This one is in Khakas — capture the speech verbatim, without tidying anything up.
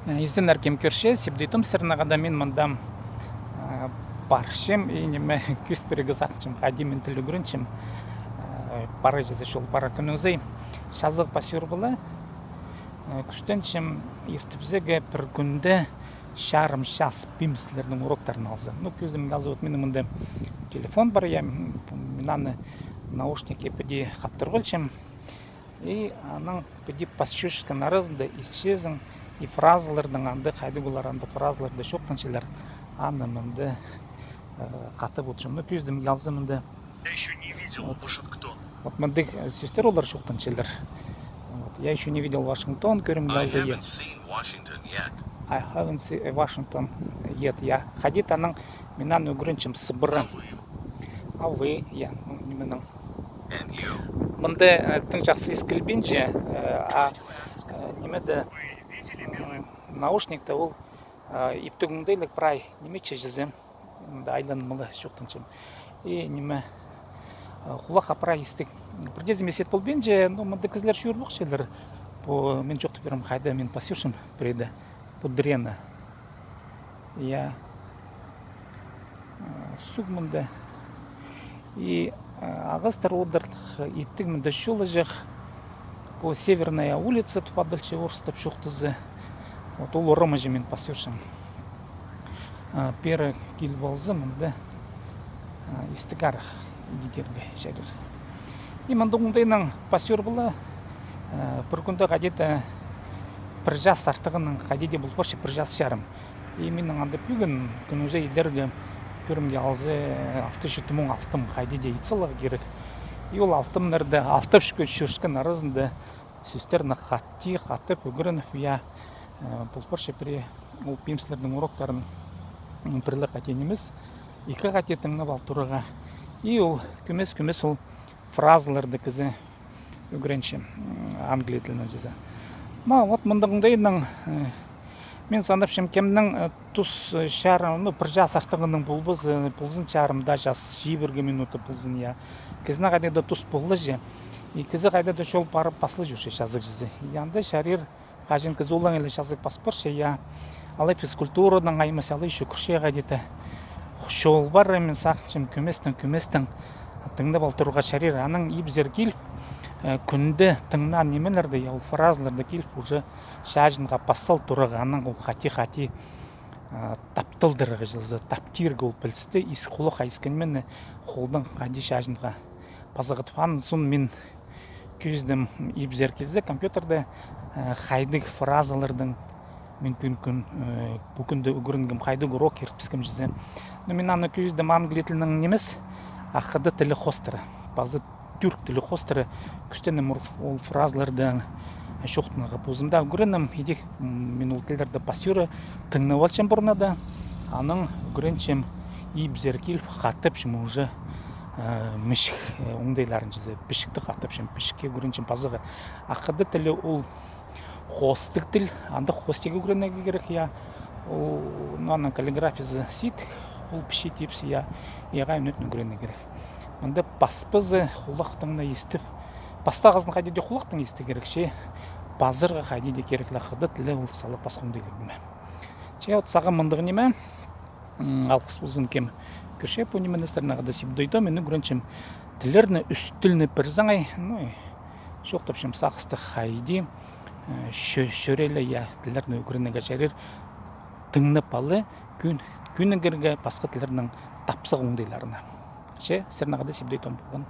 Э, изеннер, кем кӧрче, Сибдей Том сірернең хада. Мин мында, э, парчам, и ниме, кӧзіт пирерге сағынчам, хайди мин тіл ӱгренчем, э, парчазы чол пара кӱннің сай. Чазағ пасир полар, э, кӱстенчем иртібізерге пір кӱнде чарым час пимсілернің уроктарын алза. Ну, кӧзідімге алза, вот минің мында телефон пар, я, м, мин аны наушникке піди хаптырып алчам. И анаң піди пасчатхан аразында исчезің, и фразаларның анда, хайдағ олар анда фразаларда чоохтанчалар, аны мында, э, хатап одырчам. Ну, кӧзідімге алза, мында. Я ещё не видел Вашингтон. Вот мындағ, э, сӧстер олар чоохтанчалар. Вот. Я ещё не видел Вашингтон, кӧрімге алза, я. I haven't seen Washington yet. I haven't seen, э, Washington yet, я. Хайди-да анаң мин аны ӱгренчем сыбыра. А вы? А вы, я, ну, нименің. And you? Мында, э, тың чахсы искілбинче, э, а, э, нимеде, м, наушникте ол, э, иптіг оңдайлығ прай ниме чізе, мында айланмалы чоохтанчам. И ниме, э, хулахха прай истіг. Пірдеезі мезет полбинча, ну, мында кізілер чӧрбинчелер. Пу, мин чоохтап пирем, хайда мин пасчам пірееде. Пу дрена. Я. Э, суғ мында. И, э, ағастар одырлығ, иптіг мында чолаҷах. Пу Северная улица тіп адалча, орыстап чоохтаза. Вот ол орамҷа мин пасчам. Э, пеер киліп алза, мында, э, истіг арах идерге чарир. И мында оңдайнаң пасир полар, э, пір кӱнде хайди-да пір час артығынаң хайди-да пол парча, пір час чарым. И минің анда пӱӱн кӱннің сай идерге, кӧрімге алза, алты-читі муң алтым хайди-да ит саларға кирек. И ол алтымнарны алтап чӧрчеткен аразында сӧстерні хати, хатап ӱгреніп, я, э, пол парча пірее ол пимсілернің уроктарын, м, пір ле хати нимес, ікі хати тыңнап ал турарға. И ол кӧмес-кӧмес ол фразаларны кізі ӱгренче, м, англий тілінең чізе. Ну, вот мындағ оңдайнаң, э, мин санапчам, кемнің, э, тус, э, чарым, ну, пір час артығынаң полбас, э, ползын, чарым даа час, чибіргі минуты ползын, я. Кізінің хайдағ-да тус полҷа. И кізі хайда-да чол парып паслап чӧрче чазағ чізе. И анда чарир, хаҷан кізі олаңай ла чазағ пас парча, я. Алай физкультуранаң аймас, алай чӱгӱрче хайди-да. Чол пар, мин сағынчам, кӧместең, кӧместең тыңнап ал турарға чарир. Анаң ибзер киліп, э, кӱнде тыңнаан нимелерні, я, ол фразаларны киліп уже чаҷынға пас сал турарға, анаң ол хати-хати, э, тапталдырарға чізе, таптирға ол пілісті, ис, хулахха искенминні холнаң хайди чаҷынға пазығатып. Аның соонда мин кӧзідім, ибзер килзе компьютерде, э, хайдағ фразаларнаң мин пӱӱн кӱн, э, пу кӱнде ӱгренгем, хайдағ урок иртібіскем чізе. Ну, мин аны кӧзідім англий тілінең нимес, а хыдат тілі хоостыра. Паза тӱрк тілі хоостыра кӱстенем ол ф-, ол фразаларнаң чоохтанарға. Позымда ӱгренем, идӧк, м, мин ол тіллерні пасир тыңнап алчам пурнада, анаң ӱгренчем ибзер киліп, хатапчам уже, э, мічік, э, оңдайларын чізе, пічікті хатапчам, пічікке ӱгренчем пазарға. А хыдат тілі ол хоостығ тіл, анда хоостығ ӱгренерге кирек, я. Ол, ну, аның каллиграфиязы сидік, хол пічии тіпче, я. Иға ӱнетін ӱгренерге кирек. Мында паспазы, хулахтаң на истіп, пастағызын хайди-да хулахтаң истерге кирек, че пазарға хайди-да кирек ла, хыдат тілі ол сала пасха оңдайлығ ниме. Че вот сағам мындағ ниме. М, алғыс ползын, кем кӧрче пу нимені. Сірернең хада Сибдей Том, мин ӱгренчем тіллерні, ӱс тілні пір саңай, ну, и чоохтапчам сағысты, хайди, э, чӧ-, чӧрерле, я, тіллерні ӱгренерге чарир, тыңнап ала, кӧн-, кӧнігерге пасха тіллернің тапсағ оңдайларына. Че, сірернең хада Сибдей Том полған.